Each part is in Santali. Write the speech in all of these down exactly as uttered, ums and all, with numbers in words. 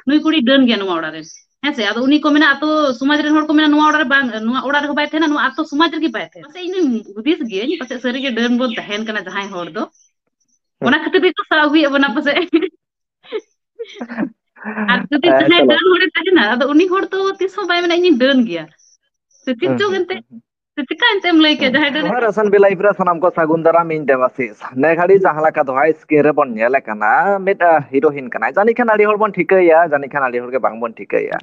ᱱᱩᱭ ᱠᱩᱲᱤ ᱰᱟᱹᱱ ᱜᱮᱭᱟ ᱱᱚᱣᱟ ᱚᱲᱟᱜ ᱨᱮ᱾ ᱦᱮᱸ ᱥᱮ? ᱟᱫᱚ ᱩᱱᱤ ᱠᱚ ᱢᱮᱱᱟ, ᱟᱛᱳ ᱥᱚᱢᱟᱡᱽ ᱨᱮᱱ ᱦᱚᱲ ᱠᱚ ᱢᱮᱱᱟ, ᱱᱚᱣᱟ ᱚᱲᱟᱜ ᱨᱮ ᱵᱟᱝ, ᱱᱚᱣᱟ ᱚᱲᱟᱜ ᱨᱮᱦᱚᱸ ᱵᱟᱭ ᱛᱟᱦᱮᱱᱟ, ᱱᱚᱣᱟ ᱟᱛᱳ ᱥᱚᱢᱟᱡᱽ ᱨᱮᱜᱮ ᱵᱟᱭ ᱛᱟᱦᱮᱱᱟ᱾ ᱯᱟᱥᱮᱡ ᱤᱧ ᱫᱚᱧ ᱦᱩᱫᱤᱥ ᱜᱤᱭᱟᱹᱧ, ᱯᱟᱥᱮᱡ ᱥᱟᱹᱨᱤ ᱜᱮ ᱰᱟᱹᱱ ᱵᱚᱱ ᱛᱟᱦᱮᱱ ᱠᱟᱱᱟ ᱡᱟᱦᱟᱸᱭ ᱦᱚᱲ ᱫᱚ᱾ ᱦᱮᱸ᱾ ᱚᱱᱟ ᱠᱷᱟᱹᱛᱤᱨ ᱜᱮᱠᱚ ᱥᱟᱵ ᱟᱹᱜᱩᱭᱮᱫ ᱵᱚᱱᱟ ᱯᱟᱥᱮᱡ᱾ ᱟᱨ ᱡᱩᱫᱤ ᱦᱮᱸ, ᱡᱟᱦᱟᱸᱭ ᱪᱚᱞᱚ᱾ ᱰᱟᱹᱱ ᱦᱚᱲᱮ ᱛᱟᱦᱮᱱᱟ, ᱟᱫᱚ ᱩᱱᱤ ᱦᱚᱲ ᱫᱚ ᱛᱤᱥ ᱦᱚᱸ ᱵᱟᱭ ᱢᱮᱱᱟ, "ᱤᱧᱤᱧ ᱰᱟᱹᱱ ᱜᱮᱭᱟ", ᱥᱮ ᱪᱮᱫ ᱦᱩᱸ, ᱪᱚᱝ ᱦᱩᱸ, ᱮᱱᱛᱮ, ᱦᱩᱸ, ᱦᱩᱸ᱾ ᱥᱮ ᱪᱮᱠᱟ ᱮᱱᱛᱮᱢ ᱞᱟᱹᱭ ᱠᱮᱭᱟ, ᱦᱩᱸ᱾ ᱡᱟᱦᱟᱸᱭ ᱰᱟᱹᱱ ᱦᱳᱭ, ᱨᱟᱥᱟᱱ ᱵᱤᱞᱟᱭᱤᱯ ᱨᱮ ᱥᱟᱱᱟᱢ ᱠᱚ ᱥᱟᱹᱜᱩᱱ ᱫᱟᱨᱟᱢ ᱤᱧ ᱫᱮᱵᱟᱥᱤᱥ᱾ ᱱᱮ ᱜᱷᱟᱹᱲᱤ ᱡᱟᱦᱟᱸ ᱞᱮᱠᱟ ᱫᱚ ᱦᱟᱭ ᱥᱠᱨᱤᱱ ᱨᱮᱵᱚᱱ ᱧᱮᱞᱮ ᱠᱟᱱᱟ, ᱢᱤᱫ, ᱟ, ᱦᱤᱨᱳᱭᱤᱱ ᱠᱟᱱᱟᱭ᱾ ᱡᱟᱹᱱᱤᱡ ᱠᱷᱟᱱ ᱟᱹᱰᱤ ᱦᱚᱲ ᱵᱚᱱ ᱴᱷᱤᱠᱟᱹᱭᱟ, ᱡᱟᱹᱱᱤᱡ ᱠᱷᱟᱱ ᱟᱹᱰᱤ ᱦᱚᱲ ᱜᱮ ᱵᱟᱝ ᱵᱚᱱ ᱴᱷᱤᱠᱟᱹᱭᱟ᱾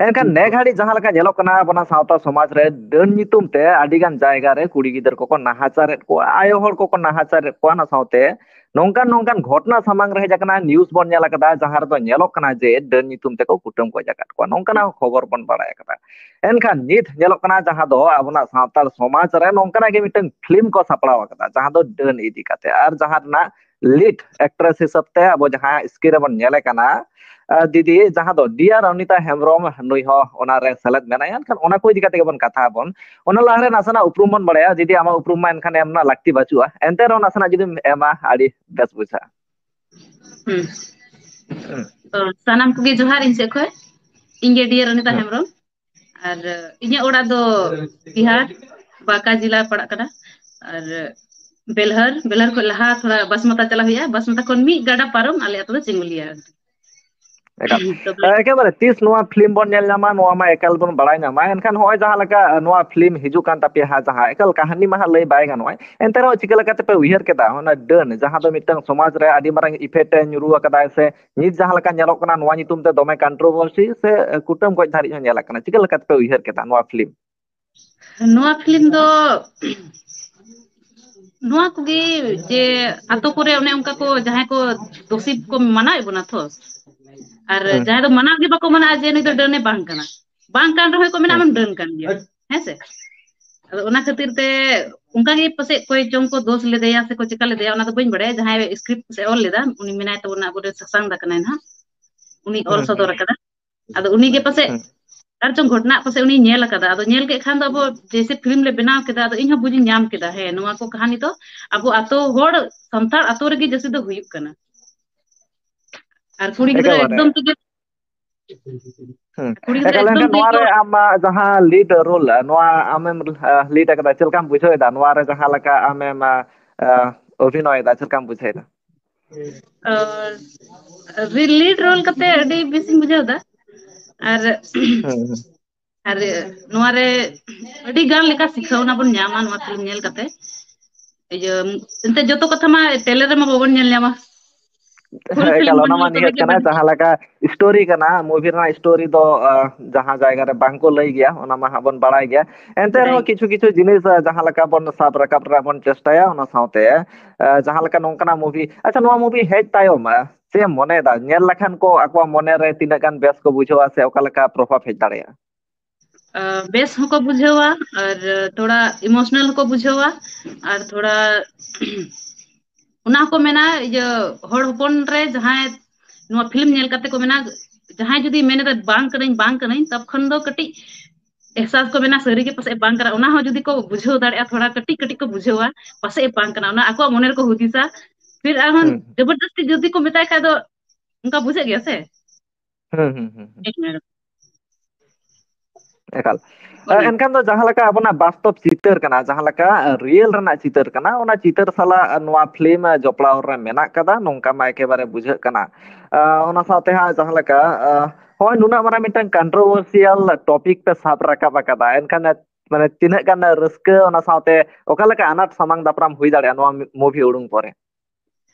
ᱮᱱᱠᱷᱟᱱ ᱱᱮ ᱜᱷᱟᱹᱲᱤ ᱡᱟᱦᱟᱸ ᱞᱮᱠᱟ ᱧᱮᱞᱚᱜ ᱠᱟᱱᱟ, ᱟᱵᱚᱱᱟᱜ ᱥᱟᱶᱛᱟ ᱥᱚᱢᱟᱡᱽ ᱨᱮ ᱰᱟᱹᱱ ᱧᱩᱛᱩᱢ ᱛᱮ ᱟᱹᱰᱤ ᱜᱟᱱ ᱡᱟᱭᱜᱟ ᱨᱮ ᱠᱩᱲᱤ ᱜᱤᱫᱟᱹᱨ ᱠᱚᱠᱚ ᱱᱟᱦᱟᱪᱟᱨᱮᱫ ᱠᱚᱣᱟ, ᱟᱭᱳ ᱦᱚᱲ ᱠᱚᱠᱚ ᱱᱟᱦᱟᱪᱟᱨᱮᱫ ᱠᱚᱣᱟ, ᱚᱱᱟ ᱥᱟᱶᱛᱮ ᱱᱚᱝᱠᱟᱱ ᱱᱚᱝᱠᱟᱱ ᱜᱷᱚᱴᱚᱱᱟ ᱥᱟᱢᱟᱝ ᱨᱮ ᱦᱮᱡ ᱟᱠᱟᱱᱟ, ᱱᱤᱭᱩᱡᱽ ᱵᱚᱱ ᱧᱮᱞ ᱟᱠᱟᱫᱟ, ᱡᱟᱦᱟᱸ ᱨᱮᱫᱚ ᱧᱮᱞᱚᱜ ᱠᱟᱱᱟ ᱡᱮ ᱰᱟᱹᱱ ᱧᱩᱛᱩᱢ ᱛᱮᱠᱚ ᱠᱩᱴᱟᱹᱢ ᱜᱚᱡ ᱟᱠᱟᱫ ᱠᱚᱣᱟ, ᱱᱚᱝᱠᱟᱱᱟᱜ ᱦᱚᱸ ᱠᱷᱚᱵᱚᱨ ᱵᱚᱱ ᱵᱟᱲᱟᱭ ᱟᱠᱟᱫᱟ᱾ ᱮᱱᱠᱷᱟᱱ ᱱᱤᱛ ᱧᱮᱞᱚᱜ ᱠᱟᱱᱟ, ᱡᱟᱦᱟᱸ ᱫᱚ ᱟᱵᱚᱱᱟᱜ ᱥᱟᱱᱛᱟᱲ ᱥᱚᱢᱟᱡᱽ ᱨᱮ ᱱᱚᱝᱠᱟᱱᱟᱜ ᱜᱮ ᱢᱤᱫᱴᱟᱝ ᱯᱷᱤᱞᱢ ᱠᱚ ᱥᱟᱯᱲᱟᱣ ᱟᱠᱟᱫᱟ, ᱡᱟᱦᱟᱸ ᱫᱚ ᱰᱟᱹᱱ ᱤᱫᱤ ᱠᱟᱛᱮ, ᱟᱨ ᱡᱟᱦᱟᱸ ᱨᱮᱱᱟᱜ ᱞᱤᱰ ᱮᱠᱴᱨᱮᱥ ᱦᱤᱥᱟᱹᱵ ᱛᱮ ᱟᱵᱚ ᱡᱟᱦᱟᱸ ᱥᱠᱨᱤᱱ ᱨᱮᱵᱚᱱ ᱧᱮᱞᱮ ᱠᱟᱱᱟ, ᱟᱨ ᱫᱤᱫᱤ, ᱡᱟᱦᱟᱸ ᱫᱚ ᱰᱤᱭᱟᱨ ᱚᱱᱤᱛᱟ ᱦᱮᱢᱵᱨᱚᱢ, ᱱᱩᱭ ᱦᱚᱸ ᱚᱱᱟ ᱨᱮ ᱥᱮᱞᱮᱫ ᱢᱮᱱᱟᱭᱟ᱾ ᱮᱱᱠᱷᱟᱱ ᱚᱱᱟ ᱠᱚ ᱤᱫᱤ ᱠᱟᱛᱮ ᱜᱮᱵᱚᱱ ᱠᱟᱛᱷᱟ ᱟᱵᱚᱱ᱾ ᱚᱱᱟ ᱞᱟᱦᱟᱨᱮ ᱱᱟᱥᱮᱱᱟᱜ ᱩᱯᱨᱩᱢ ᱵᱚᱱ ᱵᱟᱲᱟᱭᱟ᱾ ᱫᱤᱫᱤ, ᱟᱢᱟᱜ ᱩᱯᱨᱩᱢ ᱢᱟ ᱮᱱᱠᱷᱟᱱ ᱮᱢ ᱨᱮᱱᱟᱜ ᱞᱟᱹᱠᱛᱤ ᱵᱟᱹᱪᱩᱜᱼᱟ, ᱮᱱᱛᱮ ᱨᱮᱦᱚᱸ ᱱᱟᱥᱮᱱᱟᱜ ᱡᱩᱫᱤᱢ ᱮᱢᱟ, ᱟᱹᱰᱤ ᱵᱮᱥ ᱵᱩᱡᱷᱟᱹᱜᱼᱟ᱾ ᱦᱩᱸ᱾ ᱦᱩᱸ᱾ ᱛᱚ, ᱥᱟᱱᱟᱢ ᱠᱚᱜᱮ ᱡᱚᱦᱟᱨ ᱤᱧ ᱥᱮᱫ ᱠᱷᱚᱱ᱾ ᱤᱧ ᱜᱮ ᱰᱤᱭᱟᱨ ᱚᱱᱤᱛᱟ ᱦᱩᱸ᱾ ᱦᱮᱢᱵᱨᱚᱢ᱾ ᱟᱨ, ᱤᱧᱟᱹᱜ ᱚᱲᱟᱜ ᱫᱚ ᱵᱤᱦᱟᱨ, ᱵᱟᱸᱠᱟ ᱡᱮᱞᱟ ᱯᱟᱲᱟᱜ ᱠᱟᱱᱟ᱾ ᱟᱨ ᱵᱮᱞᱦᱟᱨ, ᱵᱮᱞᱦᱟᱨ ᱠᱷᱚᱱ ᱞᱟᱦᱟ ᱛᱷᱚᱲᱟ ᱵᱟᱥᱢᱟᱛᱟ ᱪᱟᱞᱟᱜ ᱦᱩᱭᱩᱜᱼᱟ, ᱵᱟᱥᱢᱟᱛᱟ ᱠᱷᱚᱱ ᱢᱤᱫ ᱜᱟᱰᱟ ᱯᱟᱨᱚᱢ ᱟᱞᱮ ᱟᱹᱛᱩ ᱫᱚ ᱪᱤᱝᱜᱩᱞᱤᱭᱟ᱾ ᱮᱠᱟᱞ᱾ ᱛᱚᱵᱮ ᱮᱠᱮᱵᱟᱨᱮ ᱛᱤᱥ ᱱᱚᱣᱟ ᱯᱷᱤᱞᱢ ᱵᱚᱱ ᱧᱮᱞ ᱧᱟᱢᱟ, ᱱᱚᱣᱟ ᱢᱟ ᱮᱠᱟᱞ ᱵᱚᱱ ᱵᱟᱲᱟᱭ ᱧᱟᱢᱟ᱾ ᱮᱱᱠᱷᱟᱱ ᱱᱚᱜᱼᱚᱭ ᱡᱟᱦᱟᱸ ᱞᱮᱠᱟ, ᱱᱚᱣᱟ ᱯᱷᱤᱞᱢ ᱦᱤᱡᱩᱜ ᱠᱟᱱ ᱛᱟᱯᱮᱭᱟ ᱦᱟᱸᱜ, ᱡᱟᱦᱟᱸ ᱮᱠᱟᱞ ᱠᱟᱹᱦᱱᱤ ᱢᱟ ᱦᱟᱸᱜ ᱞᱟᱹᱭ ᱵᱟᱭ ᱜᱟᱱᱚᱜᱼᱟ, ᱮᱱᱛᱮ ᱨᱮᱦᱚᱸ ᱪᱤᱠᱟᱹ ᱞᱮᱠᱟ ᱛᱮᱯᱮ ᱩᱭᱦᱟᱹᱨ ᱠᱮᱫᱟ ᱚᱱᱟ ᱰᱟᱹᱱ, ᱡᱟᱦᱟᱸ ᱫᱚ ᱢᱤᱫᱴᱟᱝ ᱥᱚᱢᱟᱡᱽ ᱨᱮ ᱟᱹᱰᱤ ᱢᱟᱨᱟᱝ ᱤᱯᱷᱮᱠᱴ ᱮ ᱧᱩᱨᱩ ᱟᱠᱟᱫᱟᱭ, ᱥᱮ ᱱᱤᱛ ᱡᱟᱦᱟᱸ ᱞᱮᱠᱟ ᱧᱮᱞᱚᱜ ᱠᱟᱱᱟ, ᱱᱚᱣᱟ ᱧᱩᱛᱩᱢ ᱛᱮ ᱫᱚᱢᱮ ᱠᱚᱱᱴᱨᱳᱵᱷᱟᱨᱥᱤ ᱥᱮ ᱠᱩᱴᱟᱹᱢ ᱜᱚᱡ ᱫᱷᱟᱹᱨᱤᱡ ᱦᱚᱸ ᱧᱮᱞ ᱟᱠᱟᱱᱟ? ᱪᱤᱠᱟᱹ ᱞᱮᱠᱟ ᱛᱮᱯᱮ ᱩᱭᱦᱟᱹᱨ ᱠᱮᱫᱟ ᱱᱚᱣᱟ ᱯᱷᱤᱞᱢ? ᱱᱚᱣᱟ ᱯᱷᱤᱞᱢ ᱫᱚ ᱱᱚᱣᱟ ᱠᱚᱜᱮ, ᱡᱮ ᱟᱛᱳ ᱠᱚᱨᱮ ᱚᱱᱮ ᱚᱱᱠᱟ ᱠᱚ, ᱡᱟᱦᱟᱸᱭ ᱠᱚ ᱫᱳᱥᱤ ᱠᱚ ᱢᱟᱱᱟᱣᱮᱫ ᱵᱚᱱᱟ ᱛᱚ, ᱟᱨ ᱦᱩᱸ᱾ ᱡᱟᱦᱟᱸᱭ ᱫᱚ ᱢᱟᱱᱟᱣ ᱜᱮ ᱵᱟᱠᱚ ᱢᱟᱱᱟᱣᱟ ᱡᱮ ᱱᱩᱭ ᱫᱚ ᱰᱟᱹᱱᱮ ᱵᱟᱝ ᱠᱟᱱᱟ, ᱵᱟᱝ ᱠᱟᱱ ᱨᱮᱦᱚᱸ ᱠᱚ ᱢᱮᱱᱟ, ᱦᱩᱸ᱾ "ᱟᱢᱮᱢ ᱰᱟᱹᱱ ᱠᱟᱱ ᱜᱮᱭᱟ", ᱦᱮᱸ ᱥᱮ? ᱟᱫᱚ ᱚᱱᱟ ᱠᱷᱟᱹᱛᱤᱨ ᱛᱮ ᱚᱱᱠᱟ ᱜᱮ ᱯᱟᱥᱮᱡ ᱚᱠᱚᱭ ᱪᱚᱝ ᱠᱚ ᱫᱳᱥ ᱞᱮᱫᱮᱭᱟ ᱥᱮ ᱠᱚ ᱪᱮᱠᱟ ᱞᱮᱫᱮᱭᱟ, ᱚᱱᱟ ᱫᱚ ᱵᱟᱹᱧ ᱵᱟᱲᱟᱭᱟ᱾ ᱡᱟᱦᱟᱸᱭ ᱥᱠᱨᱤᱯᱴ ᱥᱮ ᱚᱞ ᱞᱮᱫᱟ, ᱩᱱᱤ ᱢᱮᱱᱟᱭ ᱛᱟᱵᱚᱱᱟ, ᱟᱵᱚᱨᱮᱱ ᱥᱟᱥᱟᱝ ᱫᱟ ᱠᱟᱱᱟᱭ ᱱᱟᱦᱟᱜ, ᱩᱱᱤ ᱚᱞ ᱦᱩᱸ, ᱥᱚᱫᱚᱨ ᱦᱩᱸ᱾ ᱟᱠᱟᱫᱟ᱾ ᱟᱫᱚ ᱩᱱᱤ ᱜᱮ ᱯᱟᱥᱮᱡ ᱦᱩᱸ᱾ ᱟᱨ ᱪᱚᱝ ᱜᱷᱚᱴᱱᱟ ᱯᱟᱥᱮᱡ ᱩᱱᱤ ᱧᱮᱞ ᱟᱠᱟᱫᱟ᱾ ᱟᱫᱚ ᱧᱮᱞ ᱠᱮᱫ ᱠᱷᱟᱱ ᱫᱚ ᱟᱵᱚ ᱡᱮᱭᱥᱮ ᱯᱷᱤᱞᱢ ᱞᱮ ᱵᱮᱱᱟᱣ ᱠᱮᱫᱟ, ᱟᱫᱚ ᱤᱧ ᱦᱚᱸ ᱵᱩᱡᱽ ᱤᱧ ᱧᱟᱢ ᱠᱮᱫᱟ, ᱦᱮᱸ, ᱱᱚᱣᱟ ᱠᱚ ᱠᱟᱹᱦᱱᱤ ᱫᱚ ᱟᱵᱚ ᱟᱛᱳ ᱦᱚᱲ, ᱥᱟᱱᱛᱟᱲ ᱟᱛᱳ ᱨᱮᱜᱮ ᱡᱟᱹᱥᱛᱤ ᱫᱚ ᱦᱩᱭᱩᱜ ᱠᱟᱱᱟ᱾ ᱟᱨ ᱠᱩᱲᱤ ᱜᱤᱫᱽᱨᱟᱹ ᱮᱠᱮᱵᱟᱨᱮ᱾ ᱮᱠᱫᱚᱢ ᱛᱮᱜᱮ ᱦᱩᱸ᱾ ᱮᱠᱟᱞ, ᱮᱠᱫᱚᱢ ᱮᱱᱠᱷᱟᱱ ᱱᱚᱣᱟ ᱨᱮ ᱟᱢ, ᱟ, ᱡᱟᱦᱟᱸ lead role, ᱟ, ᱱᱚᱣᱟ ᱟᱢᱮᱢ, ᱟ, lead ᱟᱠᱟᱫᱟ, ᱪᱮᱫ ᱞᱮᱠᱟᱢ ᱵᱩᱡᱷᱟᱹᱣ ᱮᱫᱟ? ᱱᱚᱣᱟ ᱨᱮ ᱡᱟᱦᱟᱸ ᱞᱮᱠᱟ ᱟᱢᱮᱢ, ᱟ, ᱟ, ᱚᱵᱷᱤᱱᱚᱭ ᱮᱫᱟ, ᱪᱮᱫ ᱞᱮᱠᱟᱢ ᱵᱩᱡᱷᱟᱹᱣ ᱮᱫᱟ? ᱚ, lead role ᱠᱟᱛᱮ ᱟᱹᱰᱤ ᱵᱮᱥᱤᱧ ᱵᱩᱡᱷᱟᱹᱣ ᱮᱫᱟ᱾ ᱟᱨ ᱦᱩᱸ, ᱦᱩᱸ᱾ ᱟᱨ ᱱᱚᱣᱟ ᱨᱮ ᱟᱹᱰᱤ ᱜᱟᱱ ᱞᱮᱠᱟ ᱥᱤᱠᱷᱟᱹᱣᱱᱟ ᱵᱚᱱ ᱧᱟᱢᱟ ᱱᱚᱣᱟ film ᱧᱮᱞ ᱠᱟᱛᱮ᱾ ᱤᱭᱟᱹ, ᱮᱱᱛᱮ ᱡᱚᱛᱚ ᱠᱟᱛᱷᱟ ᱢᱟ trailer ᱨᱮᱢᱟ ᱵᱟᱵᱚᱱ ᱧᱮᱞ ᱧᱟᱢᱟ᱾ Full film ᱮᱠᱟᱞ, ᱵᱚᱱ ᱚᱱᱟ ᱢᱟ ᱧᱮᱞ ᱛᱚᱵᱮ ᱱᱤᱦᱟᱹᱛ ᱜᱮ ᱠᱟᱱᱟ᱾ ᱵᱩᱡᱷᱟᱹᱜᱼᱟ᱾ ᱡᱟᱦᱟᱸ ᱞᱮᱠᱟ story ᱠᱟᱱᱟ, movie ᱨᱮᱱᱟᱜ story ᱫᱚ, ᱟ, ᱡᱟᱦᱟᱸ ᱡᱟᱭᱜᱟ ᱨᱮ ᱵᱟᱝ ᱠᱚ ᱞᱟᱹᱭ ᱜᱮᱭᱟ, ᱚᱱᱟ ᱢᱟ ᱦᱟᱸᱜ ᱵᱚᱱ ᱵᱟᱲᱟᱭ ᱜᱮᱭᱟ᱾ ᱮᱱᱛᱮ ᱵᱟᱲᱟᱭ ᱨᱮᱦᱚᱸ ᱜᱮ᱾ ᱠᱤᱪᱷᱩ ᱠᱤᱪᱷᱩ ᱡᱤᱱᱤᱥ, ᱟ, ᱡᱟᱦᱟᱸ ᱞᱮᱠᱟ ᱵᱚᱱ ᱥᱟᱵ ᱨᱟᱠᱟᱵ ᱨᱮᱱᱟᱜ ᱵᱚᱱ ᱪᱮᱥᱴᱟᱭᱟ, ᱚᱱᱟ ᱥᱟᱶᱛᱮ, ᱟ, ᱡᱟᱦᱟᱸ ᱞᱮᱠᱟ ᱱᱚᱝᱠᱟᱱᱟᱜ movie, ᱟᱪᱪᱷᱟ, ᱱᱚᱣᱟ movie ᱦᱮᱡ ᱛᱟᱭᱚᱢ, ᱟ, ᱪᱮᱫ ᱮᱢ ᱢᱚᱱᱮᱭᱮᱫᱟ? ᱧᱮᱞ ᱞᱮᱠᱷᱟᱱ ᱠᱚ ᱟᱠᱚᱣᱟᱜ ᱢᱚᱱᱮ ᱨᱮ ᱛᱤᱱᱟᱹᱜ ᱜᱟᱱ ᱵᱮᱥ ᱠᱚ ᱵᱩᱡᱷᱟᱹᱣᱟ ᱥᱮ ᱚᱠᱟ ᱞᱮᱠᱟ ᱯᱨᱚᱵᱷᱟᱵᱽ ᱦᱮᱡ ᱫᱟᱲᱮᱭᱟᱜᱼᱟ? ᱟ, ᱵᱮᱥ ᱦᱚᱸᱠᱚ ᱵᱩᱡᱷᱟᱹᱣᱟ ᱟᱨ ᱛᱷᱚᱲᱟ emotional ᱦᱚᱸᱠᱚ ᱵᱩᱡᱷᱟᱹᱣᱟ ᱟᱨ ᱛᱷᱚᱲᱟ ᱚᱱᱟ ᱦᱚᱸᱠᱚ ᱢᱮᱱᱟ, ᱤᱭᱟᱹ, ᱦᱚᱲ ᱦᱚᱯᱚᱱ ᱨᱮ ᱡᱟᱦᱟᱸᱭ ᱱᱚᱣᱟ film ᱧᱮᱞ ᱠᱟᱛᱮ ᱠᱚ ᱢᱮᱱᱟ, ᱡᱟᱦᱟᱸᱭ ᱡᱩᱫᱤ ᱢᱮᱱᱮᱫᱟ, "ᱵᱟᱝ ᱠᱟᱹᱱᱟᱹᱧ, ᱵᱟᱝ ᱠᱟᱹᱱᱟᱹᱧ," ᱛᱚᱠᱷᱚᱱ ᱫᱚ ᱠᱟᱹᱴᱤᱡ ᱮᱦᱥᱟᱥ ᱠᱚ ᱢᱮᱱᱟ, ᱥᱟᱹᱨᱤ ᱜᱮ ᱯᱟᱥᱮᱡ ᱵᱟᱝ ᱠᱟᱱᱟ᱾ ᱚᱱᱟ ᱦᱚᱸ ᱡᱩᱫᱤ ᱠᱚ ᱵᱩᱡᱷᱟᱹᱣ ᱫᱟᱲᱮᱭᱟᱜᱼᱟ, ᱛᱷᱚᱲᱟ ᱠᱟᱹᱴᱤᱡ ᱠᱟᱹᱴᱤᱡ ᱠᱚ ᱵᱩᱡᱷᱟᱹᱣᱟ, ᱯᱟᱥᱮᱡ ᱵᱟᱝ ᱠᱟᱱᱟ, ᱚᱱᱟ ᱟᱠᱚᱣᱟᱜ ᱢᱚᱱᱮ ᱨᱮᱠᱚ ᱦᱩᱫᱤᱥᱟ᱾ ᱯᱷᱤᱨ ᱟᱨᱦᱚᱸ ᱦᱩᱸ᱾ ᱡᱚᱵᱚᱨᱫᱚᱥᱛᱤ ᱡᱩᱫᱤ ᱠᱚ ᱢᱮᱛᱟᱭ ᱠᱷᱟᱡ ᱫᱚ ᱚᱱᱠᱟ ᱵᱩᱡᱷᱟᱹᱜ ᱜᱮᱭᱟ ᱥᱮ? ᱦᱩᱸ, ᱦᱩᱸ, ᱦᱩᱸ, ᱦᱩᱸ᱾ ᱦᱮᱸ, ᱢᱮᱰᱟᱢ᱾ ᱮᱠᱟᱞ᱾ ᱮ, ᱚᱱᱮ᱾ ᱮᱱᱠᱷᱟᱱ ᱫᱚ ᱡᱟᱦᱟᱸ ᱞᱮᱠᱟ ᱟᱵᱚᱱᱟᱜ ᱵᱟᱥᱛᱚᱵ ᱪᱤᱛᱟᱹᱨ ᱠᱟᱱᱟ, ᱡᱟᱦᱟᱸ ᱞᱮᱠᱟ real ᱨᱮᱱᱟᱜ ᱪᱤᱛᱟᱹᱨ ᱠᱟᱱᱟ, ᱚᱱᱟ ᱪᱤᱛᱟᱹᱨ ᱥᱟᱞᱟᱜ ᱱᱚᱣᱟ film ᱡᱚᱯᱲᱟᱣ ᱨᱮ ᱢᱮᱱᱟᱜ ᱠᱟᱫᱟ, ᱱᱚᱝᱠᱟ ᱢᱟ ᱮᱠᱮᱵᱟᱨᱮ ᱵᱩᱡᱷᱟᱹᱜ ᱠᱟᱱᱟ᱾ ᱟ, ᱚᱱᱟ ᱥᱟᱶᱛᱮ ᱦᱟᱸᱜ ᱡᱟᱦᱟᱸ ᱞᱮᱠᱟ, ᱟ, ᱦᱚᱸᱜᱼᱚᱭ ᱱᱩᱱᱟᱹᱜ ᱢᱟᱨᱟᱝ ᱢᱤᱫᱴᱟᱝ controversial topic ᱯᱮ ᱥᱟᱵ ᱨᱟᱠᱟᱵ ᱟᱠᱟᱫᱟ, ᱮᱱᱠᱷᱟᱱ ᱢᱟᱱᱮ ᱛᱤᱱᱟᱹᱜ ᱜᱟᱱ ᱨᱟᱹᱥᱠᱟᱹ, ᱚᱱᱟ ᱥᱟᱶᱛᱮ ᱚᱠᱟ ᱞᱮᱠᱟ ᱟᱱᱟᱴ ᱥᱟᱢᱟᱝ ᱫᱟᱯᱨᱟᱢ ᱦᱩᱭ ᱫᱟᱲᱮᱭᱟᱜᱼᱟ ᱱᱚᱣᱟ movie ᱩᱰᱩᱝ ᱯᱚᱨᱮ?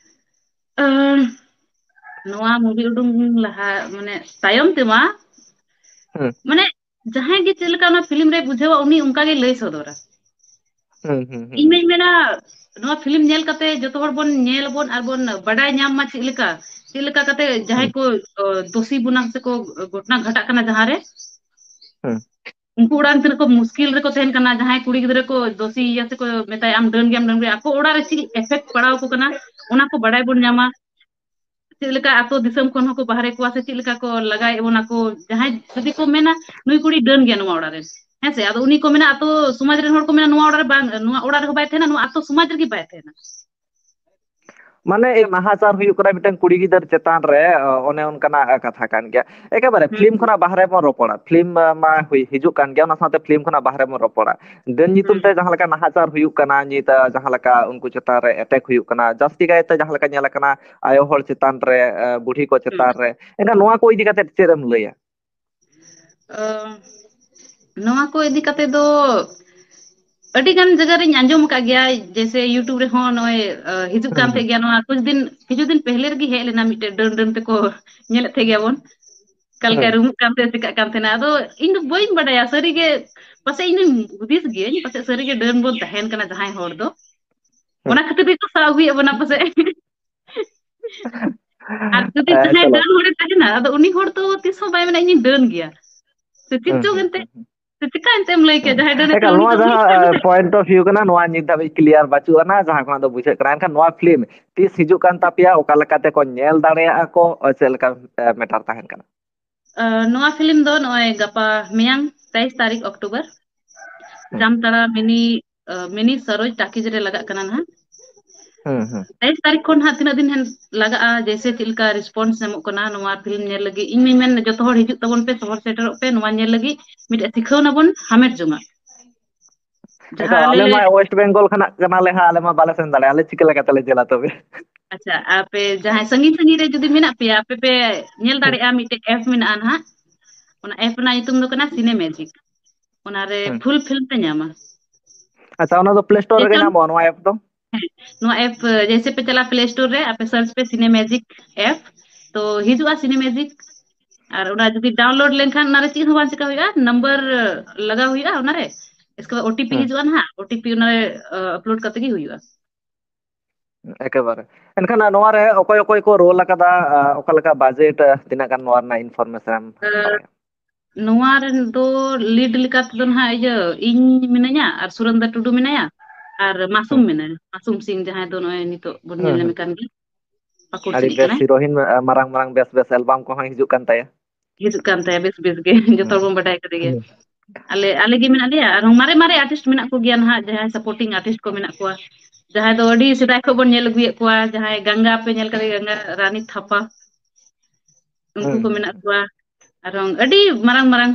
ᱟᱸ, ᱱᱚᱣᱟ movie ᱩᱰᱩᱝ ᱞᱟᱦᱟ, ᱢᱟᱱᱮ, ᱛᱟᱭᱚᱢ ᱛᱮᱢᱟ, ᱦᱩᱸ᱾ ᱢᱟᱱᱮ, ᱡᱟᱦᱟᱸᱭ ᱜᱮ ᱪᱮᱫ ᱞᱮᱠᱟ ᱚᱱᱟ film ᱨᱮ ᱵᱩᱡᱷᱟᱹᱣᱟ, ᱩᱱᱤ ᱚᱱᱠᱟ ᱜᱮ ᱞᱟᱹᱭ ᱥᱚᱫᱚᱨᱟ᱾ ᱦᱩᱸ, ᱦᱩᱸ, ᱦᱩᱸ, ᱤᱧ ᱦᱩᱸ᱾ ᱢᱟᱧ ᱢᱮᱱᱟ, ᱱᱚᱣᱟ film ᱧᱮᱞ ᱠᱟᱛᱮ ᱡᱚᱛᱚ ᱦᱚᱲ ᱵᱚᱱ ᱧᱮᱞ ᱟᱵᱚᱱ ᱟᱨ ᱵᱚᱱ ᱵᱟᱰᱟᱭ ᱧᱟᱢ ᱢᱟ ᱪᱮᱫ ᱞᱮᱠᱟ, ᱪᱮᱫ ᱞᱮᱠᱟ ᱠᱟᱛᱮ ᱡᱟᱦᱟᱸᱭ ᱦᱩᱸ᱾ ᱠᱚ, ᱚ, ᱫᱳᱥᱤ ᱵᱚᱱᱟ ᱥᱮ ᱠᱚ ᱜᱷᱚᱴᱱᱟ ᱜᱷᱟᱴᱟᱜ ᱠᱟᱱᱟ ᱡᱟᱦᱟᱸ ᱨᱮ, ᱦᱩᱸ᱾ ᱩᱱᱠᱩ ᱚᱲᱟᱜ ᱨᱮᱱ ᱛᱤᱱᱟᱹᱜ ᱠᱚ ᱢᱩᱥᱠᱤᱞ ᱨᱮᱠᱚ ᱛᱟᱦᱮᱱ ᱠᱟᱱᱟ, ᱡᱟᱦᱟᱸᱭ ᱠᱩᱲᱤ ᱜᱤᱫᱽᱨᱟᱹ ᱠᱚ ᱫᱳᱥᱤᱭᱮᱭᱟ ᱥᱮ ᱠᱚ ᱢᱮᱛᱟᱭᱟ, "ᱟᱢ ᱰᱟᱹᱱ ᱜᱮᱭᱟᱢ, ᱰᱟᱹᱱ ᱜᱮᱭᱟᱢ", ᱟᱠᱚ ᱚᱲᱟᱜ ᱨᱮ ᱪᱮᱫ effect ᱯᱟᱲᱟᱣ ᱟᱠᱚ ᱠᱟᱱᱟ, ᱚᱱᱟ ᱠᱚ ᱵᱟᱰᱟᱭ ᱵᱚᱱ ᱧᱟᱢᱟ᱾ ᱪᱮᱫ ᱞᱮᱠᱟ ᱟᱛᱳ ᱫᱤᱥᱚᱢ ᱠᱷᱚᱱ ᱦᱚᱸᱠᱚ ᱵᱟᱦᱨᱮ ᱠᱚᱣᱟ ᱥᱮ ᱪᱮᱫ ᱞᱮᱠᱟ ᱠᱚ ᱞᱟᱜᱟᱭᱮᱫ ᱵᱚᱱᱟ ᱠᱚ, ᱡᱟᱦᱟᱸᱭ ᱡᱩᱫᱤ ᱠᱚ ᱢᱮᱱᱟ, "ᱱᱩᱭ ᱠᱩᱲᱤ ᱰᱟᱹᱱ ᱜᱮᱭᱟ ᱱᱚᱣᱟ ᱚᱲᱟᱜ ᱨᱮ", ᱦᱮᱸ ᱥᱮ? ᱟᱫᱚ ᱩᱱᱤ ᱠᱚ ᱢᱮᱱᱟ, "ᱟᱛᱳ ᱥᱚᱢᱟᱡᱽ ᱨᱮᱱ ᱦᱚᱲ ᱠᱚ ᱢᱮᱱᱟ, ᱱᱚᱣᱟ ᱚᱲᱟᱜ ᱨᱮ ᱵᱟᱝ, ᱱᱚᱣᱟ ᱚᱲᱟᱜ ᱨᱮᱦᱚᱸ ᱵᱟᱭ ᱛᱟᱦᱮᱱᱟ, ᱱᱚᱣᱟ ᱟᱛᱳ ᱥᱚᱢᱟᱡᱽ ᱨᱮᱜᱮ ᱵᱟᱭ ᱛᱟᱦᱮᱱᱟ᱾" ᱢᱟᱱᱮ ᱮ ᱱᱟᱦᱟᱪᱟᱨ ᱦᱩᱭᱩᱜ ᱠᱟᱱᱟ ᱢᱤᱫᱴᱟᱝ ᱠᱩᱲᱤ ᱜᱤᱫᱟᱹᱨ ᱪᱮᱛᱟᱱ ᱨᱮ, ᱚ, ᱚᱱᱮ ᱚᱱᱠᱟᱱᱟᱜ ᱠᱟᱛᱷᱟ ᱠᱟᱱ ᱜᱮᱭᱟ᱾ ᱮᱠᱮᱵᱟᱨᱮ ᱦᱩᱸ, ᱯᱷᱤᱞᱢ ᱦᱩᱸ, ᱠᱷᱚᱱᱟᱜ ᱵᱟᱦᱨᱮ ᱵᱚᱱ ᱨᱚᱯᱚᱲᱟ, ᱯᱷᱤᱞᱢ ᱢᱟ ᱦᱩᱭ ᱦᱤᱡᱩᱜ ᱠᱟᱱ ᱜᱮᱭᱟ, ᱚᱱᱟ ᱥᱟᱶᱛᱮ ᱯᱷᱤᱞᱢ ᱠᱷᱚᱱᱟᱜ ᱵᱟᱦᱨᱮ ᱵᱚᱱ ᱨᱚᱯᱚᱲᱟ᱾ ᱰᱟᱹᱱ ᱧᱩᱛᱩᱢ ᱦᱩᱸ, ᱛᱮ ᱡᱟᱦᱟᱸ ᱞᱮᱠᱟ ᱱᱟᱦᱟᱪᱟᱨ ᱦᱩᱭᱩᱜ ᱠᱟᱱᱟ, ᱱᱤᱛ ᱡᱟᱦᱟᱸ ᱞᱮᱠᱟ ᱩᱱᱠᱩ ᱪᱮᱛᱟᱱ ᱨᱮ ᱮᱴᱮᱠ ᱦᱩᱭᱩᱜ ᱠᱟᱱᱟ, ᱡᱟᱹᱥᱛᱤ ᱠᱟᱭᱛᱮ ᱡᱟᱦᱟᱸ ᱞᱮᱠᱟ ᱧᱮᱞ ᱟᱠᱟᱱᱟ ᱟᱭᱳ ᱦᱚᱲ ᱪᱮᱛᱟᱱ ᱨᱮ, ᱮ, ᱵᱩᱲᱦᱤ ᱠᱚ ᱦᱩᱸ᱾ ᱪᱮᱛᱟᱱ ᱨᱮ, ᱮᱱᱠᱷᱟᱱ ᱱᱚᱣᱟ ᱠᱚ ᱤᱫᱤ ᱠᱟᱛᱮ ᱪᱮᱫ ᱮᱢ ᱞᱟᱹᱭᱟ? ᱚ, ᱱᱚᱣᱟ ᱠᱚ ᱤᱫᱤ ᱠᱟᱛᱮ ᱫᱚ ᱟᱹᱰᱤ ᱜᱟᱱ ᱡᱟᱭᱜᱟ ᱨᱤᱧ ᱟᱸᱡᱚᱢ ᱟᱠᱟᱫ ᱜᱮᱭᱟ, ᱡᱮᱭᱥᱮ YouTube ᱨᱮᱦᱚᱸ ᱱᱚᱜᱼᱚᱭ, ᱟᱹ, ᱦᱤᱡᱩᱜ ᱦᱩᱸ, ᱠᱟᱱ ᱦᱩᱸ, ᱛᱟᱦᱮᱸᱫ ᱜᱮᱭᱟ ᱱᱚᱣᱟ, ᱠᱩᱪ ᱫᱤᱱ, ᱠᱤᱪᱷᱩ ᱫᱤᱱ ᱯᱮᱦᱞᱮ ᱨᱮᱜᱮ ᱦᱮᱡ ᱞᱮᱱᱟ ᱢᱤᱫᱴᱮᱡ ᱰᱟᱹᱱ, ᱰᱟᱹᱱ ᱛᱮᱠᱚ ᱧᱮᱞᱮᱫ ᱛᱟᱦᱮᱸ ᱜᱮᱭᱟ ᱵᱚᱱ, ᱚᱠᱟ ᱞᱮᱠᱟᱭ ᱦᱩᱸ, ᱨᱩᱢᱩᱜ ᱠᱟᱱ ᱛᱟᱦᱮᱸᱫ, ᱪᱤᱠᱟᱹᱜ ᱠᱟᱱ ᱛᱟᱦᱮᱸᱱᱟ᱾ ᱟᱫᱚ ᱤᱧ ᱫᱚ ᱵᱟᱹᱧ ᱵᱟᱰᱟᱭᱟ ᱥᱟᱹᱨᱤ ᱜᱮ, ᱯᱟᱥᱮᱡ ᱤᱧ ᱫᱚᱧ ᱦᱩᱫᱤᱥ ᱜᱤᱭᱟᱹᱧ, ᱯᱟᱥᱮᱡ ᱥᱟᱹᱨᱤ ᱜᱮ ᱰᱟᱹᱱ ᱵᱚᱱ ᱛᱟᱦᱮᱸᱱ ᱠᱟᱱᱟ ᱡᱟᱦᱟᱸᱭ ᱦᱚᱲ ᱫᱚ, ᱦᱩᱸ᱾ ᱚᱱᱟ ᱠᱷᱟᱹᱛᱤᱨ ᱛᱮᱠᱚ ᱥᱟᱵ ᱟᱹᱜᱩᱭᱮᱫ ᱵᱚᱱᱟ ᱯᱟᱥᱮᱡ᱾ ᱟᱨ ᱡᱩᱫᱤ ᱦᱮᱸ, ᱡᱟᱦᱟᱸᱭ ᱪᱚᱞᱚ᱾ ᱰᱟᱹᱱ ᱦᱚᱲᱮ ᱛᱟᱦᱮᱱᱟ, ᱟᱫᱚ ᱩᱱᱤ ᱦᱚᱲ ᱫᱚ ᱛᱤᱥ ᱦᱚᱸ ᱵᱟᱭ ᱢᱮᱱᱟ, "ᱤᱧᱤᱧ ᱰᱟᱹᱱ ᱜᱮᱭᱟ", ᱥᱮ ᱪᱮᱫ ᱦᱩᱸ, ᱪᱚ ᱦᱩᱸ, ᱮᱱᱛᱮ, ᱦᱩᱸ, ᱦᱩᱸ, ᱥᱮ ᱪᱤᱠᱟ ᱮᱱᱛᱮ ᱮᱢ ᱞᱟᱹᱭ ᱠᱮᱭᱟ, ᱦᱩᱸ᱾ ᱡᱟᱦᱟᱸᱭ ᱰᱟᱹᱱᱮ ᱮᱠᱟᱞ, ᱛᱟᱦᱮᱱᱟ, ᱩᱱᱤ ᱱᱚᱣᱟ ᱦᱚᱸ ᱰᱟᱹᱱ ᱡᱟᱦᱟᱸ ᱜᱮ᱾ point of view ᱠᱟᱱᱟ, ᱱᱚᱣᱟ ᱱᱤᱛ ᱫᱷᱟᱹᱵᱤᱡ clear ᱵᱟᱹᱪᱩᱜ ᱟᱱᱟ, ᱡᱟᱦᱟᱸ ᱠᱷᱚᱱᱟᱜ ᱫᱚ ᱵᱩᱡᱷᱟᱹᱜ ᱠᱟᱱᱟ᱾ ᱮᱱᱠᱷᱟᱱ ᱱᱚᱣᱟ film ᱛᱤᱥ ᱦᱤᱡᱩᱜ ᱠᱟᱱ ᱛᱟᱯᱮᱭᱟ, ᱚᱠᱟ ᱞᱮᱠᱟᱛᱮ ᱠᱚ ᱧᱮᱞ ᱫᱟᱲᱮᱭᱟᱜᱼᱟ ᱠᱚ, ᱪᱮᱫ ᱞᱮᱠᱟ, ᱮ, matter ᱛᱟᱦᱮᱱ ᱠᱟᱱᱟ? ᱟᱸ, ᱱᱚᱣᱟ film ᱫᱚ ᱱᱚᱜᱼᱚᱭ ᱜᱟᱯᱟ ᱢᱮᱭᱟᱝ, ᱛᱮᱭᱤᱥ ᱛᱟᱹᱨᱤᱠᱷ October, ᱦᱩᱸ, ᱡᱟᱢᱛᱟᱲᱟ ᱢᱤᱱᱤ, ᱟᱸ, ᱢᱤᱱᱤ ᱥᱟᱨᱳᱡᱽ ᱴᱟᱠᱤᱡᱽ ᱨᱮ ᱞᱟᱜᱟᱜ ᱠᱟᱱᱟ ᱱᱟᱦᱟᱜ᱾ ᱦᱩᱸ, ᱦᱩᱸ᱾ ᱛᱮᱭᱤᱥ ᱛᱟᱹᱨᱤᱠᱷ ᱠᱷᱚᱱ ᱦᱟᱸᱜ ᱛᱤᱱᱟᱹᱜ ᱫᱤᱱ ᱦᱟᱸᱜ ᱞᱟᱜᱟᱜᱼᱟ, ᱡᱮᱭᱥᱮ ᱪᱮᱫ ᱞᱮᱠᱟ response ᱧᱟᱢᱚᱜ ᱠᱟᱱᱟ ᱱᱚᱣᱟ film ᱧᱮᱞ ᱞᱟᱹᱜᱤᱫ, ᱤᱧ ᱢᱟᱧ ᱢᱮᱱ ᱡᱚᱛᱚ ᱦᱚᱲ ᱦᱤᱡᱩᱜ ᱛᱟᱵᱚᱱ ᱯᱮ, ᱥᱚᱦᱚᱨ ᱥᱮᱴᱮᱨᱚᱜ ᱯᱮ, ᱱᱚᱣᱟ ᱧᱮᱞ ᱞᱟᱹᱜᱤᱫ ᱢᱤᱫᱴᱮᱡ ᱥᱤᱠᱷᱟᱹᱣᱱᱟ ᱵᱚᱱ ᱦᱟᱢᱮᱴ ᱡᱚᱝᱟ᱾ ᱡᱟᱦᱟᱸ ᱮᱠᱟᱞ, ᱟᱞᱮ ᱟᱞᱮ ᱞᱮ ᱢᱟ West Bengal ᱠᱷᱚᱱᱟᱜ ᱠᱟᱱᱟᱞᱮ ᱦᱟᱸᱜ, ᱟᱞᱮ ᱢᱟ ᱵᱟᱞᱮ ᱥᱮᱱ ᱫᱟᱲᱮᱭᱟᱜᱼᱟ, ᱟᱞᱮ ᱪᱤᱠᱟᱹ ᱞᱮᱠᱟᱛᱮᱞᱮ ᱧᱮᱞᱟ ᱛᱚᱵᱮ? ᱟᱪᱪᱷᱟ, ᱟᱯᱮ ᱡᱟᱦᱟᱸᱭ ᱥᱟᱺᱜᱤᱧ ᱥᱟᱺᱜᱤᱧ ᱨᱮ ᱡᱩᱫᱤ ᱢᱮᱱᱟᱜ ᱯᱮᱭᱟ, ᱟᱯᱮ ᱯᱮ ᱧᱮᱞ ᱦᱩᱸ, ᱫᱟᱲᱮᱭᱟᱜᱼᱟ, ᱢᱤᱫᱴᱮᱡ app ᱢᱮᱱᱟᱜᱼᱟ ᱱᱟᱦᱟᱜ, ᱚᱱᱟ app ᱨᱮᱱᱟᱜ ᱧᱩᱛᱩᱢ ᱫᱚ ᱠᱟᱱᱟ Cine Magic᱾ ᱚᱱᱟᱨᱮ ᱦᱩᱸ᱾ full film ᱯᱮ ᱧᱟᱢᱟ᱾ ᱟᱪᱪᱷᱟ, ᱚᱱᱟ ᱫᱚ Play Store ᱨᱮᱜᱮ ᱡᱮᱥᱚᱱ, ᱧᱟᱢᱚᱜᱼᱟ ᱱᱚᱣᱟ app ᱫᱚ? ᱦᱮᱸ, ᱱᱚᱣᱟ app, ᱡᱮᱭᱥᱮ ᱯᱮ ᱪᱟᱞᱟᱜᱼᱟ Play Store ᱨᱮ, ᱟᱯᱮ search ᱯᱮ Cine Magic app, ᱛᱚ ᱦᱤᱡᱩᱜᱼᱟ Cine Magic᱾ ᱟᱨ ᱚᱱᱟ ᱡᱩᱫᱤ download ᱞᱮᱱᱠᱷᱟᱱ, ᱚᱱᱟᱨᱮ ᱪᱮᱫ ᱦᱚᱸ ᱵᱟᱝ ᱪᱤᱠᱟ ᱦᱩᱭᱩᱜᱼᱟ, number ᱞᱟᱜᱟᱣ ᱦᱩᱭᱩᱜᱼᱟ ᱚᱱᱟᱨᱮ, ᱤᱥᱠᱮ ᱵᱟᱫ OTP ᱦᱩᱸ᱾ ᱦᱤᱡᱩᱜᱼᱟ ᱱᱟᱦᱟᱜ, OTP ᱚᱱᱟᱨᱮ, ᱟ, upload ᱠᱟᱛᱮ ᱜᱮ ᱦᱩᱭᱩᱜᱼᱟ᱾ ᱮᱠᱮᱵᱟᱨᱮ᱾ ᱮᱱᱠᱷᱟᱱ ᱱᱚᱣᱟ ᱨᱮ ᱚᱠᱚᱭ ᱚᱠᱚᱭ ᱠᱚ role ᱟᱠᱟᱫᱟ, ᱟ, ᱚᱠᱟ ᱞᱮᱠᱟ budget, ᱟ, ᱛᱤᱱᱟᱹᱜ ᱜᱟᱱ ᱱᱚᱣᱟ ᱨᱮᱱᱟᱜ information ᱮᱢ ᱟ, ᱵᱟᱲᱟᱭᱟ? ᱱᱚᱣᱟ ᱨᱮᱱ ᱫᱚ lead ᱞᱮᱠᱟ ᱛᱮᱫᱚ ᱱᱟᱦᱟᱜ ᱤᱭᱟᱹ ᱤᱧ ᱢᱤᱱᱟᱹᱧᱟ ᱟᱨ ᱥᱩᱨᱮᱱᱫᱨᱚ ᱴᱩᱰᱩ ᱢᱮᱱᱟᱭᱟ ᱟᱨ ᱢᱟᱥᱩᱢ ᱦᱩᱸ᱾ ᱢᱮᱱᱟᱭᱟ, ᱢᱟᱥᱩᱢ ᱥᱤᱝ, ᱡᱟᱦᱟᱸᱭ ᱫᱚ ᱱᱚᱜᱼᱚᱭ ᱱᱤᱛᱚᱜ ᱵᱚᱱ ᱦᱩᱸ, ᱧᱮᱞ ᱧᱟᱢᱮ ᱦᱩᱸ᱾ ᱠᱟᱱ ᱜᱮ, ᱯᱟᱹᱠᱩᱲ ᱟᱹᱰᱤ ᱥᱮᱱᱤᱡ ᱵᱮᱥ ᱠᱟᱱᱟᱭ᱾ heroine, ᱟ, ᱢᱟᱨᱟᱝ ᱢᱟᱨᱟᱝ ᱵᱮᱥ ᱵᱮᱥ album ᱠᱚᱦᱚᱸ ᱦᱤᱡᱩᱜ ᱠᱟᱱ ᱛᱟᱭᱟ᱾ ᱦᱤᱡᱩᱜ ᱠᱟᱱ ᱛᱟᱭᱟ ᱵᱮᱥ ᱵᱮᱥ ᱜᱮ, ᱡᱚᱛᱚ ᱦᱚᱲ ᱦᱩᱸ᱾ ᱵᱚᱱ ᱵᱟᱰᱟᱭ ᱠᱟᱫᱮ ᱜᱮᱭᱟ᱾ ᱦᱩᱸ᱾ ᱟᱞᱮ, ᱟᱞᱮ ᱜᱮ ᱢᱮᱱᱟᱜ ᱞᱮᱭᱟ, ᱟᱨᱦᱚᱸ ᱢᱟᱨᱮ ᱢᱟᱨᱮ artist ᱢᱮᱱᱟᱜ ᱠᱚᱜᱮᱭᱟ ᱱᱟᱦᱟᱜ, ᱡᱟᱦᱟᱸᱭ supporting artist ᱠᱚ ᱢᱮᱱᱟᱜ ᱠᱚᱣᱟ᱾ ᱡᱟᱦᱟᱸᱭ ᱫᱚ ᱟᱹᱰᱤ ᱥᱮᱫᱟᱭ ᱠᱷᱚᱱ ᱵᱚᱱ ᱧᱮᱞ ᱟᱹᱜᱩᱭᱮᱫ ᱠᱚᱣᱟ, ᱡᱟᱦᱟᱸᱭ ᱜᱟᱝᱜᱟ ᱯᱮ ᱧᱮᱞ ᱠᱟᱫᱮ, ᱜᱟᱝᱜᱟ ᱨᱟᱱᱤ ᱛᱷᱟᱯᱟ, ᱩᱱᱠᱩ ᱠᱚ ᱢᱮᱱᱟᱜ ᱠᱚᱣᱟ᱾ ᱟᱨᱦᱚᱸ ᱟᱹᱰᱤ ᱢᱟᱨᱟᱝ ᱢᱟᱨᱟᱝ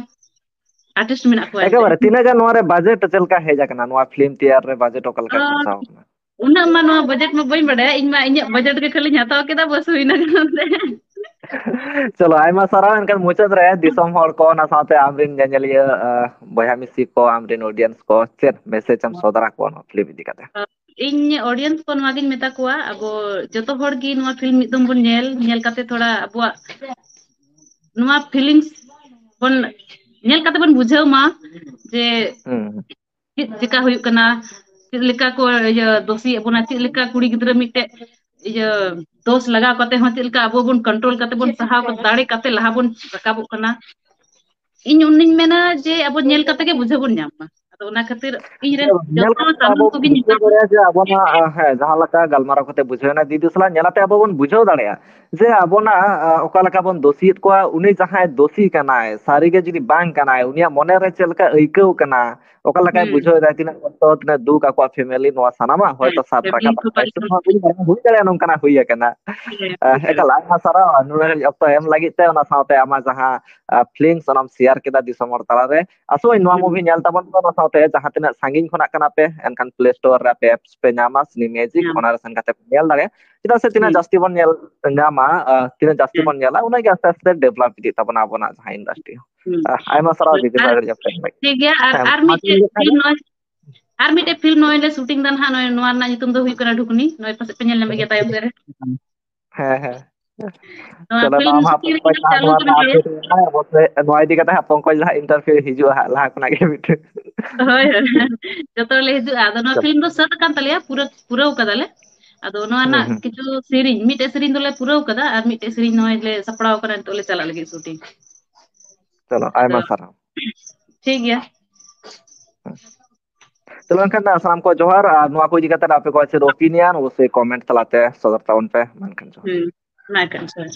ᱟᱨᱴᱤᱥᱴ ᱢᱮᱱᱟᱜ ᱠᱚᱣᱟ ᱮᱱᱛᱮ᱾ ᱮᱠᱮᱵᱟᱨᱮ ᱛᱤᱱᱟᱹᱜ ᱜᱟᱱ ᱱᱚᱣᱟ ᱨᱮ ᱵᱟᱡᱮᱴ ᱪᱮᱫ ᱞᱮᱠᱟ ᱦᱮᱡ ᱟᱠᱟᱱᱟ, ᱱᱚᱣᱟ ᱯᱷᱤᱞᱢ ᱛᱮᱭᱟᱨ ᱨᱮ ᱵᱟᱡᱮᱴ ᱚᱠᱟ ᱞᱮᱠᱟ ᱠᱷᱚᱨᱪᱟ ᱟᱠᱟᱱᱟ? ᱩᱱᱟᱹᱜ ᱢᱟ ᱱᱚᱣᱟ ᱵᱟᱡᱮᱴ ᱢᱟ ᱵᱟᱹᱧ ᱵᱟᱰᱟᱭᱟ, ᱤᱧ ᱢᱟ ᱤᱧᱟᱹᱜ ᱵᱟᱡᱮᱴ ᱜᱮ ᱠᱷᱟᱹᱞᱤᱧ ᱦᱟᱛᱟᱣ ᱠᱮᱫᱟ, ᱵᱟᱥ ᱦᱩᱭᱱᱟ ᱠᱟᱱᱟ᱾ ᱪᱚᱞᱚ, ᱟᱭᱢᱟ ᱥᱟᱨᱦᱟᱣ᱾ ᱮᱱᱠᱷᱟᱱ ᱢᱩᱪᱟᱹᱫ ᱨᱮ ᱫᱤᱥᱚᱢ ᱦᱚᱲ ᱠᱚ, ᱚᱱᱟ ᱥᱟᱶᱛᱮ ᱟᱢᱨᱮᱱ ᱧᱮᱧᱮᱞᱤᱭᱟᱹ, ᱟᱦ, ᱵᱚᱭᱦᱟ ᱢᱤᱥᱤ ᱠᱚ, ᱟᱢᱨᱮᱱ ᱚᱰᱤᱭᱮᱱᱥ ᱠᱚ ᱪᱮᱫ ᱢᱮᱥᱮᱡᱽ ᱮᱢ ᱥᱚᱫᱚᱨ ᱟᱠᱚᱣᱟ ᱱᱚᱣᱟ ᱯᱷᱤᱞᱢ ᱤᱫᱤ ᱠᱟᱛᱮ? ᱤᱧ ᱚᱰᱤᱭᱮᱱᱥ ᱠᱚ ᱱᱚᱣᱟ ᱜᱤᱧ ᱢᱮᱛᱟ ᱠᱚᱣᱟ, ᱟᱵᱚ ᱡᱚᱛᱚ ᱦᱚᱲ ᱜᱮ ᱱᱚᱣᱟ ᱯᱷᱤᱞᱢ ᱢᱤᱫ ᱫᱚᱢ ᱵᱚᱱ ᱧᱮᱞ, ᱧᱮᱞ ᱠᱟᱛᱮ ᱛᱷᱚᱲᱟ ᱟᱵᱚᱣᱟᱜ ᱱᱚᱣᱟ ᱯᱷᱤᱞᱤᱝᱥ ᱵᱚᱱ ᱧᱮᱞ ᱠᱟᱛᱮ ᱵᱚᱱ ᱵᱩᱡᱷᱟᱹᱣ ᱢᱟ ᱡᱮ ᱦᱩᱸ, ᱦᱩᱸ᱾ ᱪᱮᱫ ᱪᱮᱠᱟ ᱦᱩᱭᱩᱜ ᱠᱟᱱᱟ, ᱪᱮᱫ ᱞᱮᱠᱟ ᱠᱚ ᱤᱭᱟᱹ ᱫᱳᱥᱤᱭᱮᱫ ᱵᱚᱱᱟ, ᱪᱮᱫ ᱞᱮᱠᱟ ᱠᱩᱲᱤ ᱜᱤᱫᱽᱨᱟᱹ ᱢᱤᱫᱴᱮᱡ ᱤᱭᱟᱹ ᱫᱳᱥ ᱞᱟᱜᱟᱣ ᱠᱟᱛᱮ ᱦᱚᱸ ᱪᱮᱫ ᱞᱮᱠᱟ ᱟᱵᱚ ᱵᱚᱱ ᱠᱚᱱᱴᱨᱳᱞ ᱠᱟᱛᱮ ᱵᱚᱱ ᱥᱟᱦᱟᱣ ᱫᱟᱲᱮ ᱠᱟᱛᱮ ᱞᱟᱦᱟ ᱵᱚᱱ ᱨᱟᱠᱟᱵᱚᱜ ᱠᱟᱱᱟ᱾ ᱤᱧ ᱚᱱᱟᱧ ᱢᱮᱱᱟ ᱡᱮ ᱟᱵᱚ ᱧᱮᱞ ᱠᱟᱛᱮ ᱜᱮ ᱵᱩᱡᱷᱟᱹᱣ ᱵᱚᱱ ᱧᱟᱢ ᱢᱟ᱾ ᱟᱫᱚ ᱚᱱᱟ ᱠᱷᱟᱹᱛᱤᱨ ᱤᱧ ᱨᱮᱱ ᱧᱮᱞ ᱡᱚᱛᱚ ᱠᱟᱛᱮ ᱥᱟᱱᱟᱢ ᱟᱵᱚ ᱠᱚᱜᱮ ᱵᱩᱡᱷᱟᱹᱣ ᱢᱮᱛᱟ ᱠᱚ᱾ ᱫᱟᱲᱮᱭᱟᱜᱼᱟ ᱡᱮ ᱟᱵᱚᱱᱟᱜ, ᱟᱸ, ᱦᱮᱸ, ᱡᱟᱦᱟᱸ ᱞᱮᱠᱟ ᱜᱟᱞᱢᱟᱨᱟᱣ ᱠᱟᱛᱮ ᱵᱩᱡᱷᱟᱹᱣ ᱮᱱᱟ, ᱫᱤᱫᱤ ᱥᱟᱞᱟᱜ ᱧᱮᱞ ᱠᱟᱛᱮ ᱟᱵᱚ ᱵᱚᱱ ᱵᱩᱡᱷᱟᱹᱣ ᱫᱟᱲᱮᱭᱟᱜᱼᱟ ᱡᱮ ᱟᱵᱚᱱᱟᱜ, ᱟᱸ, ᱚᱠᱟ ᱞᱮᱠᱟ ᱵᱚᱱ ᱫᱳᱥᱤᱭᱮᱫ ᱠᱚᱣᱟ, ᱩᱱᱤ ᱡᱟᱦᱟᱸᱭ ᱫᱳᱥᱤ ᱠᱟᱱᱟᱭ, ᱥᱟᱹᱨᱤ ᱜᱮ ᱡᱩᱫᱤ ᱵᱟᱝ ᱠᱟᱱᱟᱭ, ᱩᱱᱤᱭᱟᱜ ᱢᱚᱱᱮ ᱨᱮ ᱪᱮᱫ ᱞᱮᱠᱟ ᱟᱹᱭᱠᱟᱹᱣ ᱠᱟᱱᱟ, ᱚᱠᱟ ᱞᱮᱠᱟᱭ ᱦᱩᱸ᱾ ᱵᱩᱡᱷᱟᱹᱣ ᱮᱫᱟ, ᱛᱤᱱᱟᱹᱜ ᱠᱚᱥᱴᱚ, ᱛᱤᱱᱟᱹᱜ ᱫᱩᱠ ᱟᱠᱚᱣᱟᱜ ᱯᱷᱮᱢᱮᱞᱤ, ᱱᱚᱣᱟ ᱥᱟᱱᱟᱢᱟᱜ ᱦᱮᱸ, ᱦᱚᱭᱛᱳ ᱥᱟᱵ ᱯᱷᱮᱢᱮᱞᱤ ᱨᱟᱠᱟᱵ ᱠᱚ ᱟᱠᱟᱱᱟ᱾ ᱯᱟᱞᱮ ᱦᱩᱭ ᱫᱟᱲᱮᱭᱟᱜᱼᱟ, ᱱᱚᱝᱠᱟᱱᱟᱜ ᱦᱩᱭ ᱟᱠᱟᱱᱟ᱾ ᱦᱮᱸ, ᱟᱸ, ᱦᱮᱸ᱾ ᱮᱠᱟᱞ ᱟᱭᱢᱟ ᱥᱟᱨᱦᱟᱣ ᱱᱩᱱᱟᱹᱜ ᱚᱠᱛᱚ ᱮᱢ ᱞᱟᱹᱜᱤᱫ ᱛᱮ, ᱚᱱᱟ ᱥᱟᱶᱛᱮ ᱟᱢᱟᱜ ᱡᱟᱦᱟᱸ, ᱟᱸ, ᱯᱷᱤᱞᱤᱝᱥ ᱚᱱᱟᱢ ᱥᱮᱭᱟᱨ ᱠᱮᱫᱟ ᱫᱤᱥᱚᱢ ᱦᱚᱲ ᱛᱟᱞᱟᱨᱮ᱾ ᱟᱥᱚᱜ ᱟᱹᱧ ᱱᱚᱣᱟ ᱦᱩᱸ᱾ ᱢᱩᱵᱷᱤ ᱧᱮᱞ ᱛᱟᱵᱚᱱ ᱯᱮ, ᱚᱱᱟ ᱥᱟᱶᱛᱮ ᱡᱟᱦᱟᱸ ᱛᱤᱱᱟᱹᱜ ᱥᱟᱺᱜᱤᱧ ᱠᱷᱚᱱᱟᱜ ᱠᱟᱱᱟ ᱯᱮ, ᱮᱱᱠᱷᱟᱱ ᱯᱞᱮ ᱥᱴᱳᱨ ᱨᱮ ᱟᱯᱮ ᱮᱯᱥ ᱯᱮ ᱧᱟᱢᱟ, ᱥᱤᱱᱤ ᱢᱮᱡᱤᱠ, ᱦᱮᱸ᱾ ᱚᱱᱟ ᱨᱮ ᱥᱮᱱ ᱠᱟᱛᱮ ᱯᱮ ᱧᱮᱞ ᱫᱟᱲᱮᱭᱟᱜᱼᱟ᱾ ᱪᱮᱫᱟᱜ ᱥᱮ ᱛᱤᱱᱟᱹᱜ ᱦᱩᱸ᱾ ᱦᱮᱸ᱾ ᱵᱚᱱ ᱧᱮᱞᱟ, ᱩᱱᱟᱹᱜ ᱜᱮ ᱟᱥᱛᱮ ᱟᱥᱛᱮ ᱰᱮᱵᱷᱞᱚᱯ ᱤᱫᱤᱜ ᱛᱟᱵᱚᱱᱟ ᱟᱵᱚᱱᱟᱜ ᱡᱟᱦᱟᱸ ᱤᱱᱰᱟᱥᱴᱨᱤ᱾ ᱦᱩᱸ᱾ ᱟᱸ, ᱟᱭᱢᱟ ᱥᱟᱨᱦᱟᱣ ᱦᱳᱭ, ᱫᱤᱫᱤ, ᱟᱨ ᱵᱷᱟᱜᱮ ᱡᱚᱛᱚ ᱯᱮ ᱞᱟᱹᱭ᱾ ᱴᱷᱤᱠ ᱜᱮᱭᱟ, ᱟᱨ, ᱦᱮᱸ, ᱟᱨ ᱢᱟ ᱢᱤᱫᱴᱮᱡ ᱪᱮᱫ ᱮᱢ ᱞᱟᱹᱭᱮᱫ ᱛᱟᱦᱮᱸᱫ? ᱯᱷᱤᱞᱢ ᱱᱚᱜᱼᱚᱭ, ᱟᱨ ᱢᱤᱫᱴᱮᱡ ᱯᱷᱤᱞᱢ ᱱᱚᱜᱼᱚᱭ ᱞᱮ ᱥᱩᱴᱤᱝ ᱫᱟ ᱱᱟᱦᱟᱜ, ᱱᱚᱜᱼᱚᱭ ᱱᱚᱣᱟ ᱨᱮᱱᱟᱜ ᱧᱩᱛᱩᱢ ᱫᱚ ᱦᱩᱭᱩᱜ ᱠᱟᱱᱟ ᱰᱷᱩᱠᱱᱤ, ᱱᱚᱜᱼᱚᱭ ᱯᱟᱥᱮᱡ ᱯᱮ ᱧᱮᱞ ᱧᱟᱢᱮᱫ ᱜᱮᱭᱟ ᱛᱟᱭᱚᱢ ᱥᱮᱫ ᱨᱮ᱾ ᱦᱮᱸ, ᱦᱮᱸ᱾ ᱱᱚᱣᱟ ᱪᱚᱞᱚ, ᱯᱷᱤᱞᱢ ᱱᱚᱣᱟ ᱢᱟ ᱦᱟᱸᱜ ᱥᱩᱴᱤᱝ ᱨᱮᱜᱮ ᱯᱚᱝᱠᱚᱡᱽ ᱦᱟᱸᱜ ᱦᱟᱸᱜ ᱪᱟᱹᱞᱩ ᱱᱚᱣᱟ ᱠᱟᱱᱟ ᱨᱮᱱᱟᱜ ᱵᱚᱞᱮ᱾ ᱟᱯᱰᱮᱴ ᱮ ᱮᱢᱟ, ᱚᱵᱚᱥᱥᱳᱭ ᱱᱚᱣᱟ ᱤᱫᱤ ᱠᱟᱛᱮ ᱦᱟᱸᱜ ᱯᱚᱝᱠᱚᱡᱽ ᱫᱚ ᱦᱟᱸᱜ ᱤᱱᱴᱟᱨᱵᱷᱤᱭᱩ ᱦᱤᱡᱩᱜᱼᱟ ᱦᱟᱸᱜ ᱞᱟᱦᱟ ᱠᱷᱚᱱᱟᱜ ᱜᱮ ᱢᱤᱫᱴᱮᱱ᱾ ᱦᱳᱭ, ᱦᱳᱭ᱾ ᱡᱚᱛᱚ ᱞᱮ ᱦᱤᱡᱩᱜᱼᱟ᱾ ᱟᱫᱚ ᱱᱚᱣᱟ ᱪᱚᱞᱚ᱾ ᱯᱷᱤᱞᱢ ᱫᱚ ᱥᱟᱹᱛ ᱟᱠᱟᱱ ᱛᱟᱞᱮᱭᱟ, ᱯᱩᱨᱟᱹ, ᱯᱩᱨᱟᱹᱣ ᱠᱟᱫᱟᱞᱮ᱾ ᱟᱫᱚ ᱱᱚᱣᱟ ᱦᱩᱸ, ᱨᱮᱱᱟᱜ ᱦᱩᱸ᱾ ᱠᱤᱪᱷᱩ ᱥᱮᱨᱮᱧ, ᱢᱤᱫᱴᱮᱡ ᱥᱮᱨᱮᱧ ᱫᱚᱞᱮ ᱯᱩᱨᱟᱹᱣ ᱠᱟᱫᱟ ᱟᱨ ᱢᱤᱫᱴᱮᱡ ᱥᱮᱨᱮᱧ ᱱᱚᱜᱼᱚᱭ ᱞᱮ ᱥᱟᱯᱲᱟᱣ ᱠᱟᱱᱟ, ᱱᱤᱛᱚᱜ ᱞᱮ ᱪᱟᱞᱟᱜ ᱞᱟᱹᱜᱤᱫ ᱥᱩᱴᱤᱝ᱾ ᱪᱚᱞᱚ, ᱛᱚ, ᱟᱭᱢᱟ ᱥᱟᱨᱦᱟᱣ᱾ ᱴᱷᱤᱠ ᱜᱮᱭᱟ᱾ ᱦᱩᱸ᱾ ᱪᱚᱞᱚ, ᱮᱱᱠᱷᱟᱱ ᱥᱟᱱᱟᱢ ᱠᱚ ᱡᱚᱦᱟᱨ, ᱟᱨ ᱱᱚᱣᱟ ᱠᱚ ᱤᱫᱤ ᱠᱟᱛᱮ ᱟᱯᱮ ᱠᱚᱣᱟᱜ ᱪᱮᱫ ᱚᱯᱤᱱᱤᱭᱚᱱ, ᱚᱵᱚᱥᱥᱳᱭ ᱠᱚᱢᱮᱱᱴ ᱛᱟᱞᱟᱛᱮ ᱥᱚᱫᱚᱨ ᱛᱟᱵᱚᱱ ᱯᱮ᱾ ᱢᱟ ᱮᱱᱠᱷᱟᱱ ᱡᱚᱦᱟᱨ᱾ ᱦᱩᱸ, ᱢᱟ ᱮᱱᱠᱷᱟᱱ ᱡᱚᱦᱟᱨ᱾